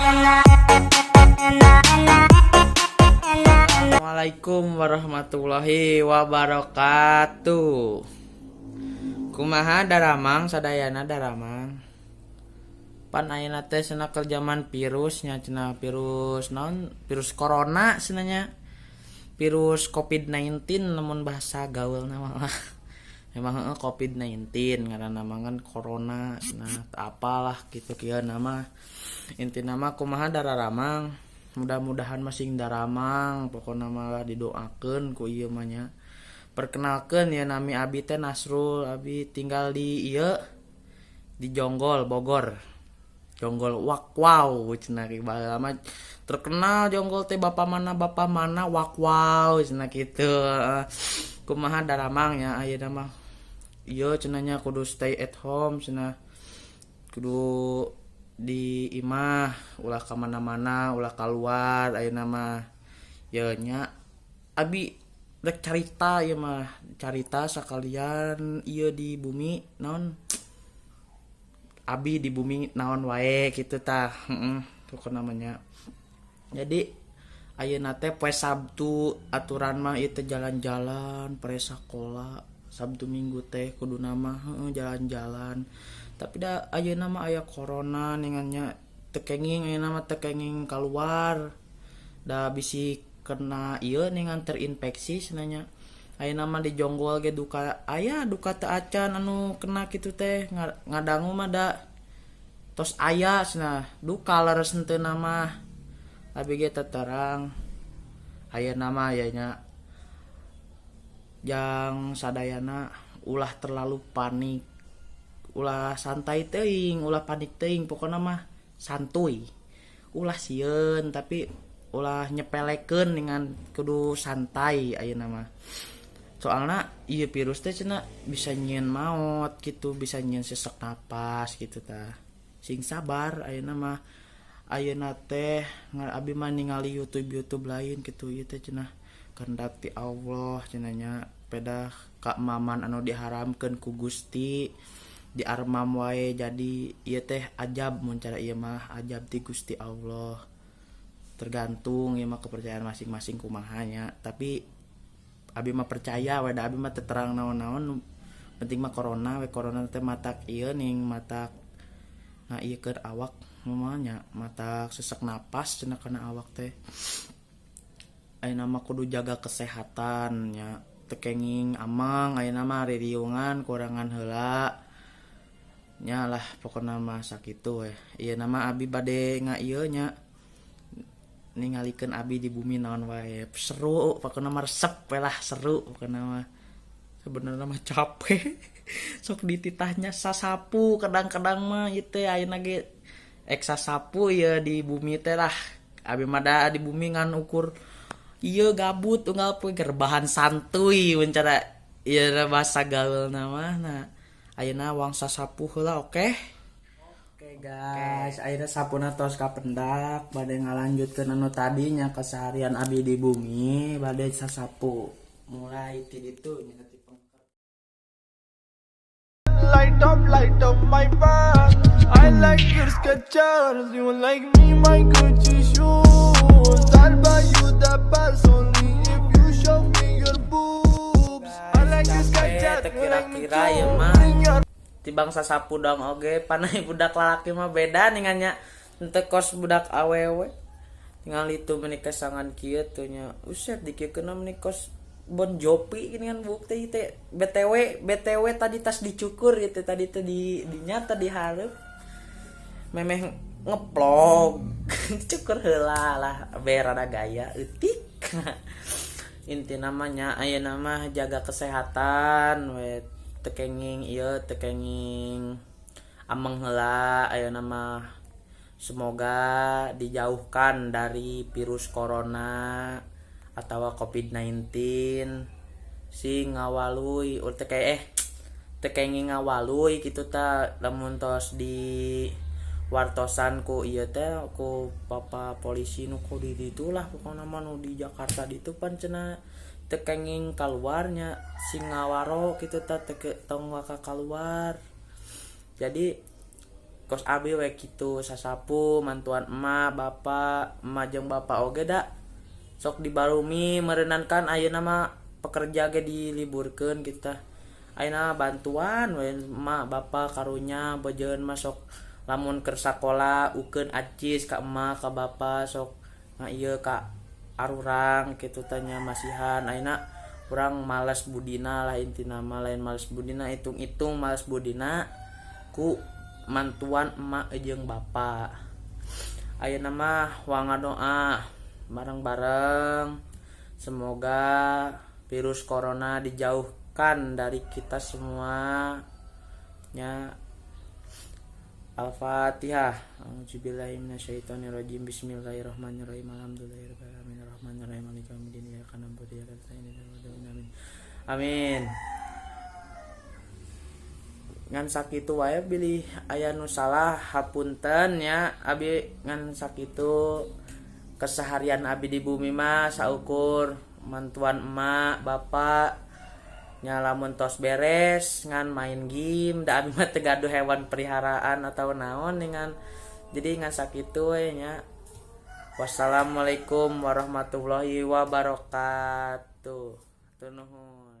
Assalamualaikum warahmatullahi wabarakatuh. Kumaha daramang sadayana, daramang? Pan ayeuna teh cenah keur jaman virus nya, cenah virus naon, virus corona cenah nya. Virus COVID-19 lamun bahasa gaulna mah. Memang heeh, COVID-19 ngaranna mah kan corona cenah, apalah gitu kieu nama. Intina mah kumaha dararamang? Mudah-mudahan masing daramang, pokokna mah didoakeun ku ieu mah nya. Perkenalkeun ya, nami abi teh Nasrul, abi tinggal di ieu, di Jonggol, Bogor. Jonggol wak wow cenah, baheula mah terkenal Jonggol teh, bapak mana wak wow cenah kitu. Kumaha daramang nya ayeuna mah? Ieu cenah nya kudu stay at home cenah, kudu di imah, ulah ka mana-mana, ulah keluar ayeuna mah. Ye nya, abi rek carita ieu mah, carita sakalian ieu di bumi naon, abi di bumi naon wae kitu tah, heeh, pokokna mah nya. Jadi ayeuna teh poe Sabtu, aturan mah ieu teh jalan-jalan pre sakola Sabtu Minggu teh kuduna mah, heeh, jalan-jalan. Tapi da ayeuna mah aya corona ningan nya, teu kenging ayeuna mah, teu kenging keluar da bisi kena ieu ningan, terinfeksi cenah nya. Ayeuna mah di Jonggol ge duka aya, duka teu acan anu kena kitu teh, ngadangu mah da tos aya cenah, duka leres henteu mah abi ge teu terang. Ayeuna mah aya nya, jang sadayana ulah terlalu panik, ulah santai teuing, ulah panik teuing, pokokna mah santuy, ulah sieun tapi ulah nyepelekeun dengan, kudu santai ayeuna mah. Soalna ieu virus teh cenah bisa nyieun maot gitu, bisa nyieun sesek napas gitu tah. Sing sabar ayeuna mah. Ayeuna teh abi mah ningali YouTube YouTube lain gitu, ieu teh cenah kehendak ti Allah cenah nya, pedah kaemaman anu diharamkeun ku Gusti diarmam wae. Jadi ieu teh ajab, mun cara ieu mah ajab ti Gusti Allah. Tergantung ieu mah kepercayaan masing-masing kumaha nya, tapi abi mah percaya we, da abi mah teu terang naon-naon, penting mah corona we. Corona teh matak ieu ning, matak ngaieukeun awak mah nya, matak sesek napas cenah kana awak teh. Ayeuna mah kudu jaga kesehatan nya, teu kenging ameng ayeuna mah, ririungan kurangan heula nya lah, pokona mah sakitu we. Ieu mah abi bade ngaieu nya, ningalikeun abi di bumi naon wae, seru pokona mah, resep we lah, seru pokona mah. Sebenarnya mah capek, sok dititahnya sasapu kadang-kadang mah ieu teh. Ayeuna ge ek sasapu ieu di bumi teh lah. Abi mah da di bumi ngan ukur ieu, gabut unggal poe, rebahan santuy mun cara ieu bahasa gaulna mah. Nah, ayeuna wang sasapu heula, oke? Oke guys, ayeuna sapuna tos kapendak, bade ngalanjutkeun anu tadinya keseharian abi di bumi, bade sasapu mulai ti ditu nya, ti pengker. Light up my path. I like your Skechers, you like me, my Gucci shoes. I'll buy you the purse only if you show me your boobs. I like your Capek Skechers, teu you like me kira-kira too. ieu mah. Bring your Tibang sasapu dong oge, panai budak lalaki mah beda ningan nya, henteu kos budak awewe. Tinggal itu meuni kesangan kieu tuh nya, uset dikieukeun meuni kos Bon Jovi gini kan bukti teh. BTW BTW tadi tas dicukur gitu, tadi tuh di dinya tadi hareup memeh ngeplog, cukur heula lah biar ada gaya eutik. Inti namanya ayeuna mah jaga kesehatan we, teu kenging ieu, teu kenging ameng heula ayeuna mah. Semoga dijauhkan dari virus corona atau COVID-19, sing ngawaluy teu kayak teu kenging ngawaluy gitu ta. Lamun tos di wartosan ku ieu teh, ku papa polisi nu ku di ditu lah, pokona mah nu di Jakarta ditu pan cenah teu kenging kaluarnya, sing ngawaro kitu ta, teu tong waka kaluar. Jadi Kos abi we kitu sasapu mantuan emak bapak, emak jeung bapak oge da sok dibarumi meureunan kan ayeuna mah pekerja ge diliburkeun kita. Ayeuna bantuan we emak bapak karunya bejeun mah sok lamun keur sakola ukeun acis ka emak ka bapak, sok ieu ka arurang kitu tah nya, masihan. Ayeuna urang males budina lah, intina mah lain males budina, hitung-hitung males budina ku mantuan emak jeung bapak. Ayeuna mah doa bareng-bareng, semoga virus corona dijauhkan dari kita semua nya. Al-Fatihah. A'udzubillahi minasyaitonirrajim. Bismillahirrahmanirrahim. Alhamdulillahirabbil alamin arrahmanirrahim maliki yaumiddin iyyaka na'budu wa iyyaka nasta'in. Amin. Amin. Ngan sakitu wae, bilih aya nu salah hapunten nya. Abi ngan sakitu keseharian abi di bumi mah, saukur mantuan emak bapak nya. Lamun tos beres ngan main game, da abi mah teu gaduh hewan peliharaan atau naon dengan, jadi ngan sakitu we nya. Wassalamualaikum warahmatullahi wabarakatuh. Nuhun.